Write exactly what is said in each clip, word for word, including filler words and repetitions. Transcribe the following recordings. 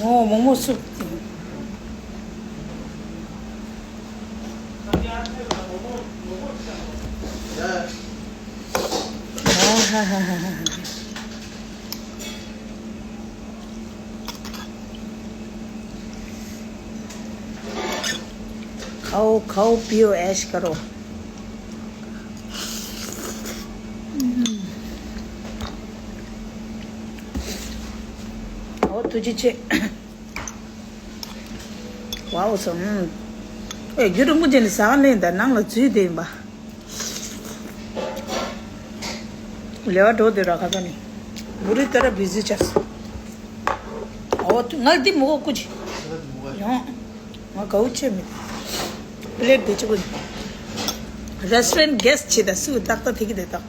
ཨོ་མོག་མོག་སུབ། खाओ खाओ पियो ऐश करो। ཨོ་ཐུགས་རྗེ་ཆེ། ཝའོ་སོང་། ཨེ་རྒྱུ་རིན་པོ་ཆེ་ནི་ཟ་ཁང་ལེན་དང་ནང་ལ་འཛུལ་བསྡད་ཡིན་པ། ལེ་བ་འགྲོ་དེ་ར་ཁ་ས་ནི། བུ་རི་ཏ་ར་བི་ཟི་ཆགས་སོང་། ཨོ་ང་འདི་མོ་གོ་ཀུ་ཅི། ཡོང་། ང་དགའ་བོ་ཆེ་མི། པླེཊ་དེ་ཅི་གོ། རེ་སི་ཊོ་རན་གྷེ་སི་ཊི་ཆེ་ད་སུ་ཏག་ཏག་ཐིག་གི་དེ་ཏག།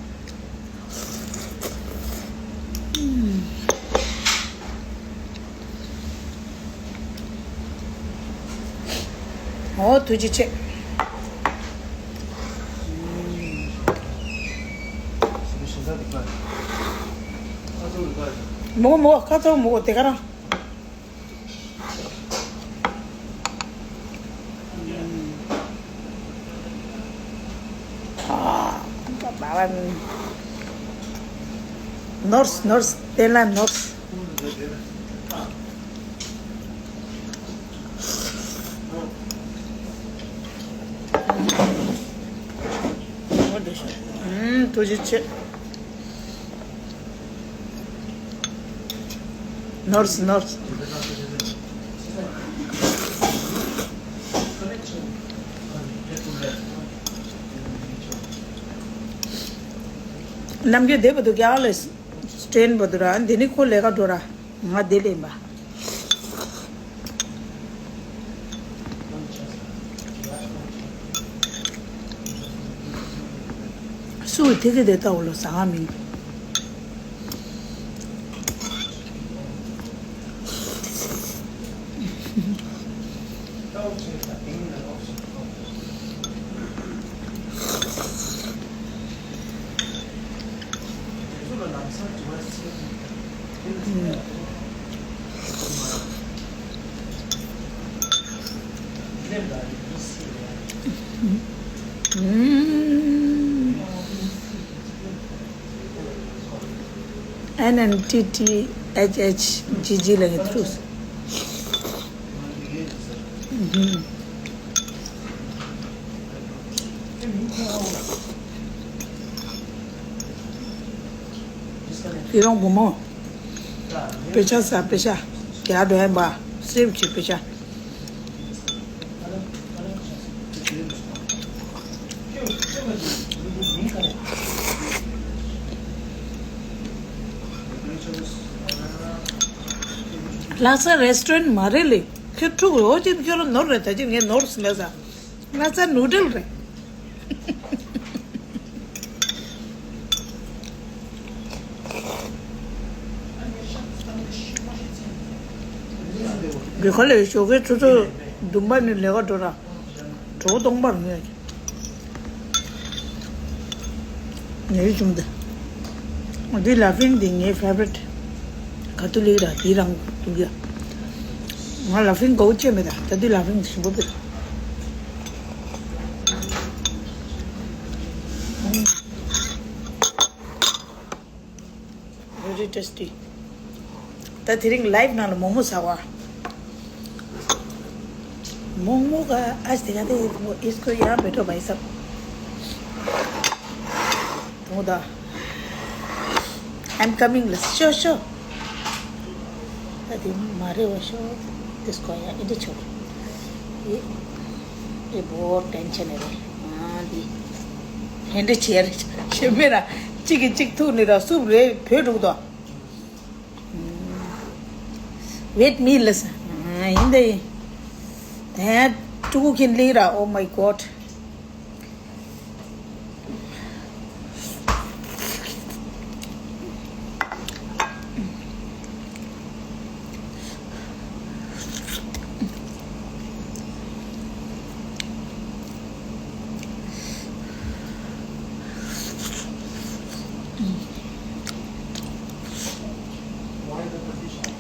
ཨོ་ཐུགས་རྗེ་ཆེ། མོ་མོ་ཁ་ཚ་མོ་དེ་ག་རང་། ནོར་སི་ནོར་སི་དེ་ལ་ནོར་སི། ཐུགས་རྗེ་ཆེ། ནོར་སི་ནོར་སི། ནམ་རྒྱུན་བསྡད་པ་འདུག་ཀྱང་ལས་སི་ཊེན་པ་འདུག་ར་འདི་ནི་ཁོ་ལས་ཀ་འགྲོ་ར་ང་བསྡད་ལེན་པ། སུ་ཐིག་གི་དེ་ལྟ་བུ་ལ་ཟ་ང་མིན། N N T T H H G G ལ་ངས་ཐུགས། ཡི་རང་བུ་མོ། དཔེ་ཆ་ས་དཔེ་ཆ། རྒྱ་འགྲོ་ཡན་པ། སེབ་བྱེད་དཔེ་ཆ། ལྷ་ས་རེ་སི་ཊོ་རན་མ་རེད་ལེ། ཁྱོད་ཕྲུ་གུ་འོ་ཅིག་ཁྱོད་རང་ནོར་རེད་ད་ཅིག་ངས་ནོར་སི་ལ་ས། ལྷ་ས་ནུ་ཌལ་རེད། དགེ་ཁ་ལས་ཞོགས་ཀའི་ཆུ་ཚོད་བདུན་པ་ནས་ལས་ཀ་འགྲོ་ར། གྲོགས་སྟོང་པར་ངས་ངའི་བྱུང་དེ། འདི་ལ་ཕིང་འདི་ངའི་ཕེ་ཝ་རི་ཊི། ཁ་ཐུ་ལིག་ར་དེ་རང་འདུག་ཡ། ང་ལ་ཕིང་གོ་ཅེ་མེད་ད་ད་འདི་ལ་ཕིང་ཞིམ་པོ་བེད། Very tasty. ད་དེ་རིང་ལའེབ་ནང་ལ་མོག་མོག་ཟ་བ། मोमो का आज देखा थे वो इसको यहाँ बैठो भाई साहब। तो दा I'm coming. Let's show show. ད་དེ་མ་རེད་བ། ཤོ་དེ་སྐོ་ཡ་ཨེ་འདྲ་ཆོག་ཨེ། ཨེ་བོ་ཊེན་ཤན་རེད། ཨ་འདི་ཧེ་འདྲ་བྱས་རེད་བྱས་མེད་ར། གཅིག་གིས་གཅིག་ཐུག་ནི་ར་སུབ་རེད་བོད་འགྲོ་གི་འདུག Wait me ལ་ས། ཨ་ཡིན་ད་ཡིན། ཨ་ཕྲུ་གུ་ཁྱེད་ལི་ར། Oh my God. Why the position?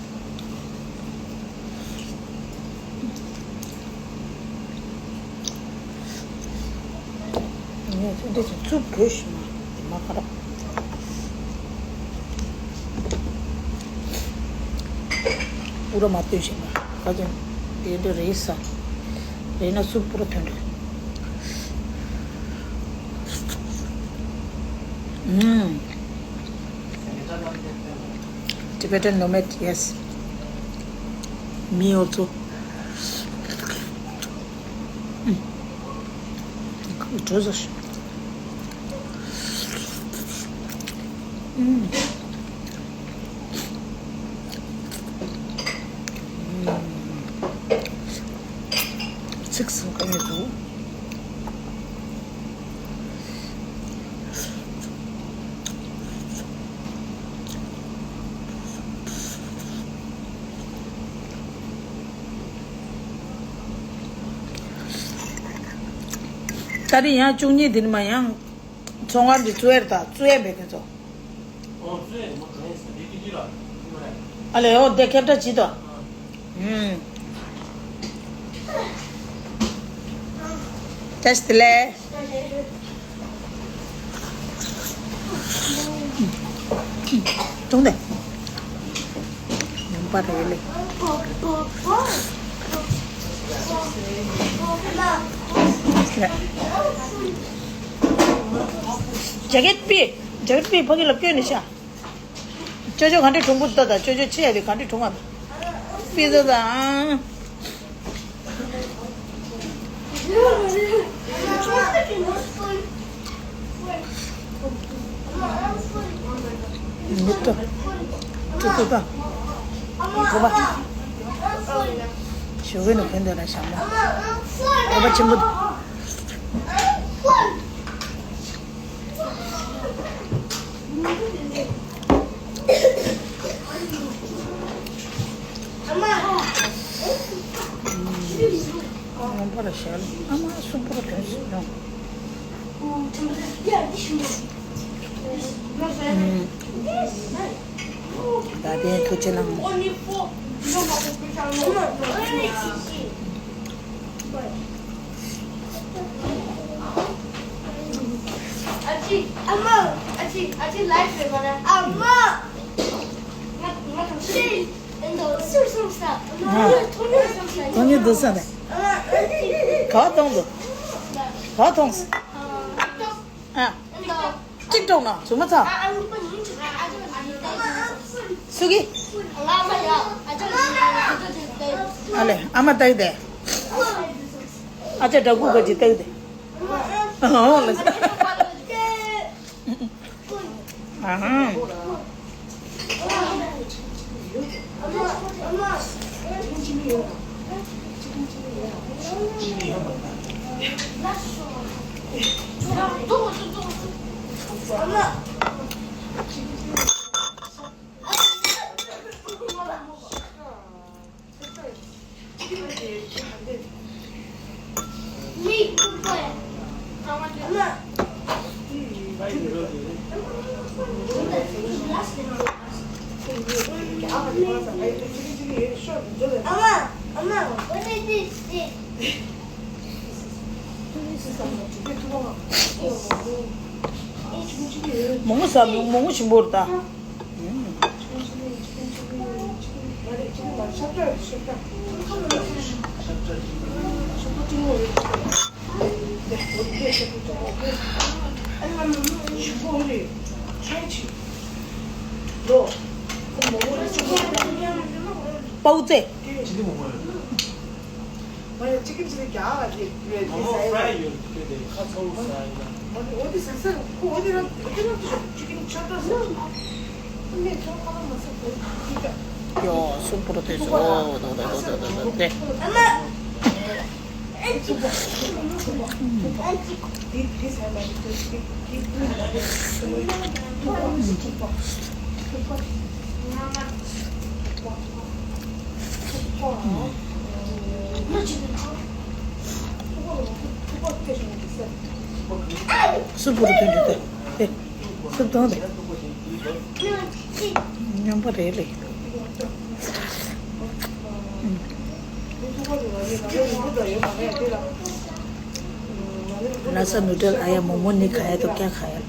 འདི་ཚོ་ཚུབ་བོས་ཤིག་མ། དེ་མ་ཁ་ར། པུ་ར་མ་སྟོན་ཤིག་མ། ག་ཅན་དེ་འདྲ་རེད་ས། རེད་ན་ཚུབ་པུ་ར་ཐོན་འདྲ། ཨུམ། Tibetan nomad, yes. Me also. ཨུམ། འགྲོ་ཟེར། ཨུམ། ཚིག་ཟིན་ག་ནས་འདུག་ད་རེས་ཡང་བཅུ་གཉིས་འདི་ནས་མར་ཡང་ཚོང་ཁང་འདི་བཙུགས་ཡས་རེད་ད། བཙུགས་ཡས་མེད་དེ་ཚོ། ཨ་ལེ་ཨོ་དེ་ཁྱབ་བསྒྲགས་བྱེད་དོ། ཨུམ། བཀྲ་ཤིས་བདེ་ལེགས། ཐུང་དེ། ཡོང་པ་རེད་ལེ། ཇེ་ཀེད་པི། ཇེ་ཀེད་པི་ཕ་གི་ལ་བསྐྱོན་ནས་ཤ། ཅོ་ཅོ་ག་འདྲའི་གྲུང་པོ་ལྟ་དང་། ཅོ་ཅོ་ཆེ་ཡ་དེ་ག་འདྲའི་གྲུང་བ། པི་ཙ་དང་། མི་ཏོ། ཏོ་ཏོ་ཏོ། གོ་བ། ཞོགས་ཀས་ནས་གོན་འདོད་ན་ཞྭ་མོ། གོ་བ་ཆེན་པོ། རྣམ་པར་ཞལ་ཨ་མ་སུ་པོར་དོན་སུ་ཡོང་། ད་ལྟའི་ཐུགས་རྗེ་གནང་། ཨ་ཅེ། ཨ་མ། ཨ་ཅེ། ཨ་ཅེ་ལའིབ་རེད་མ་རེད། ཨ་མ། ང་ང་དང་ཤེས། ཨེ་འདུག་ཟུར་སོང་ས། ཨ་མ། ཨ། ཐོ་ཉོ་སོང་ས། ཐོ་ཉོ་འདུག་ས་ནས། ཨ་མ། ཨ་ཅེ། ག་བ་མཐོང་འདུག་ག་བ་མཐོང་ས། ཨ། ཨེ་འདུག་གཅིག་གྲོངས་ན་བཟོ་མ་ཚར། སུ་གི། ཨ་ལེ་ཨ་མ་ལྟ་གི་དེ། ཨ་ཅག་འདྲ་སྐུ་ག་ཅིག་ལྟ་གི་དེ། ཨོ་ལེ། ཨ་ཧ། མོ་ངུ་ཟ། མོ་ངུ་ཞིམ་པོ་རེད་ད། པའོ་ཙེ། ང་ཡང་ཅི་ཀིན་ཅི་ལ་རྒྱག་ལ་དེ་རེད། དེ་ཟ་ཡི་ལ། ང་མོ་ཕ་རའི་ཡོད་དེ་དེ་ཁ་ཚ་བོ་ཟ་ཡི་ལ། ང་དེ་འོ་དེ་ཟ་ས་ཁོ་འོ་དེ་རང་འོ་དེ་རང་དེ་ཅི་ཀིན་ཆར་པ་ཟ། ཁོ་ནས་ཁྱོད་ཁ་ལ་མ་ཟ་ཁོ་ཅི་ཀ། ཡོ་སུ་པོ་རོ་དེ་ཟོ་དོ་དོ་དོ་དོ་དེ། སུ་པོ་རོ་དེ་འདྲ་དེ། སུ་དང་དེ། མཉམ་པ་རེད་ལེ། ལ་ས་ནུ་ཏྲལ་ཨ་ཡ་མོ་མོ་ནི་ཁ་ཡ་ཏོ་ཀྱ་ཁ་ཡ།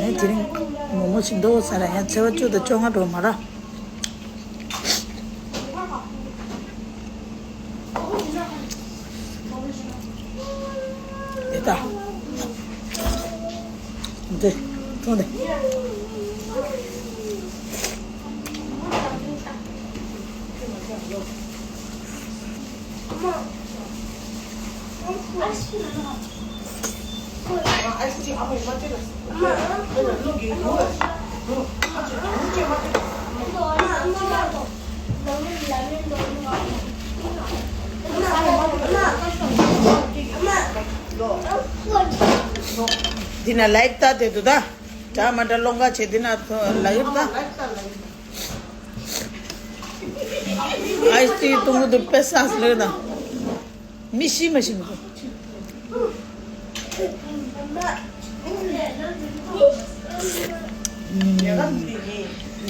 ངས་དེ་རིང་མོག་མོག་ཅིག་འདུག་ཟེར་ཡང་ཚེས་པ་བཅུ་དང་བཅོ་ལྔ་འགྲོ་མ་ར། དེ་ལྟ། འདི། ཐོང་དེ། འདི་ན་ལའིབ་ལྟ་དེ་འདུག་ད། འདྲ་མ་འདྲ་ལོང་ག་བྱེད་འདི་ན་ལའིབ་ལྟ། ཨའི་སི་ཊི་བཏུང་གི་འདུག་པེ་སཱས་ལོས་ན། མི་ཤི་མ་ཤི་མི་ཤི།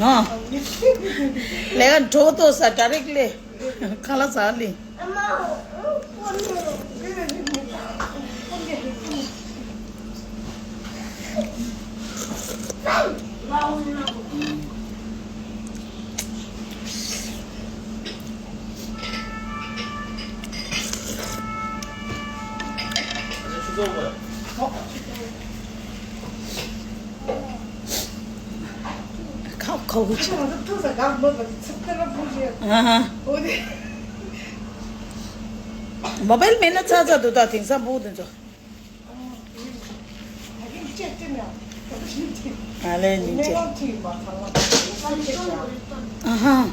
ཨ། ལས་ཀ་འགྲོ་ཏོ་ས་ཌའི་རེག་ལེ། ཁ་ལ་ས་ལེ། ཁ་ཁ་ཧུ་ཆི། ཨ་ཧ། མོ་བེལ་མེད་ན་ཚ་ཚ་འདུག་ད་དེང་སང་བུ་དེ་ཚོ། ཨ་ལེ་ཉིན་བྱེད། ཨ་ཧ།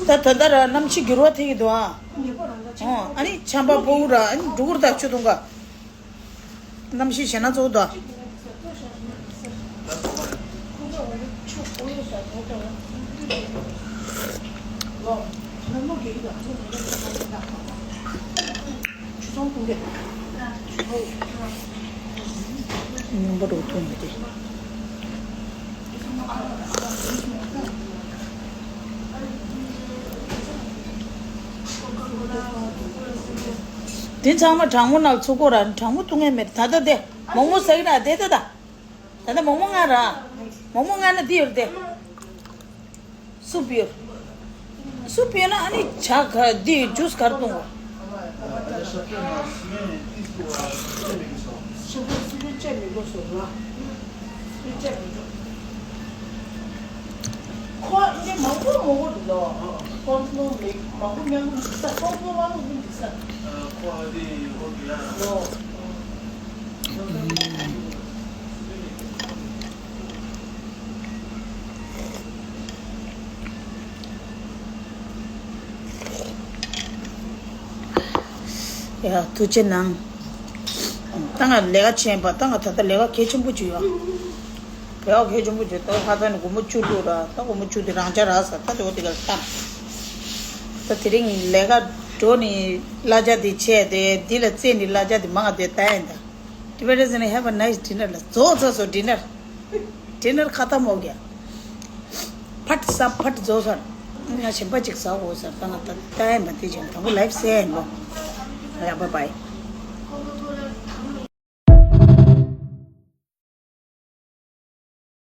ད་ད་ལྟ་ར་གནམ་གཤིས་འགྱུར་བ་ཐེབས་ཀྱི་འདུག་ཨ། ཨ་ནི་ཆམ་པ་ཕོག་ར་ཨ་ནི་འགྲོ་གི་རེད་ད་ཆུ་འཐུང་ག། གནམ་གཤིས་ཞེད་སྣང་ཚ་པོ་འདུག་སྙོམས་པོ་འགྲོ་ཐུབ་མི་དེ། དེ་ཚང་མ་གྲང་མོ་ནང་ཚུད་དགོས་ར། གྲང་མོ་འཐུང་ཡས་མེད། ད་ལྟ་དེ་མོག་མོག་ཟ་གི་ན་དེ་ལྟ་ད། ད་ལྟ་མོག་མོག་མངགས་ར། མོག་མོག་མངགས་ན་འདི་ཡོད་དེ། སུབ་ཡོད། སུབ་ཡོད་ན་ཨ་ནི་ཇ་ག་འདི་ཇུས་ག་རེ་བཏུང་གོ། ཁོ་འདི་མང་པོ་མང་པོ་འདུག་ལོ། ཁོང་ཚོ་མི་མང་པོ་མང་པོ་འདུག་ས། ཁོང་ཚོ་མང་པོ་འདུག་ས། ལོ། ཡ་ཐུགས་རྗེ་གནང་། ད་ང་ལས་ཀ་བྱེད་པ་ད་ང་ད་ལྟ་ལས་ཀ་གལ་ཆེན་པོ་ཅིག་ཡོད། ལས་ཀ་གལ་ཆེན་པོ་ཅིག་ད་ཁ་ཚ་ནས་སྒོར་མོ་བཅུ་དྲུག་ར་ད་སྒོར་མོ་བཅུ་དེ་རང་འཇགས་རག་ས་ད་དེ་འོ་དེ་ག་ལ་བཏང་། ད་དེ་རིང་ལས་ཀ་འགྲོ་ནས་གླ་ཆ་དེ་ཆད་དེ་འདི་ལ་རྩེས་ནས་གླ་ཆ་དེ་མང་ང་དེ་ད་ཡིན་ད། Dear friends, have a nice dinner. ལ་རྫོགས་ཚར་སོང་dinner. Dinner ཁ་ཐ་མོག་གི། ཕར་ཟ་ཕར་རྫོགས་ཚར། ང་གཞན་པ་ཅིག་ཟ་དགོས་ཟེར་ད་ང་ད་ལྟ་ཡིན་པ་དེ་བྱས་དང་པོ་live་གསལ་ཡིན་ལོ། ཡ་bye bye.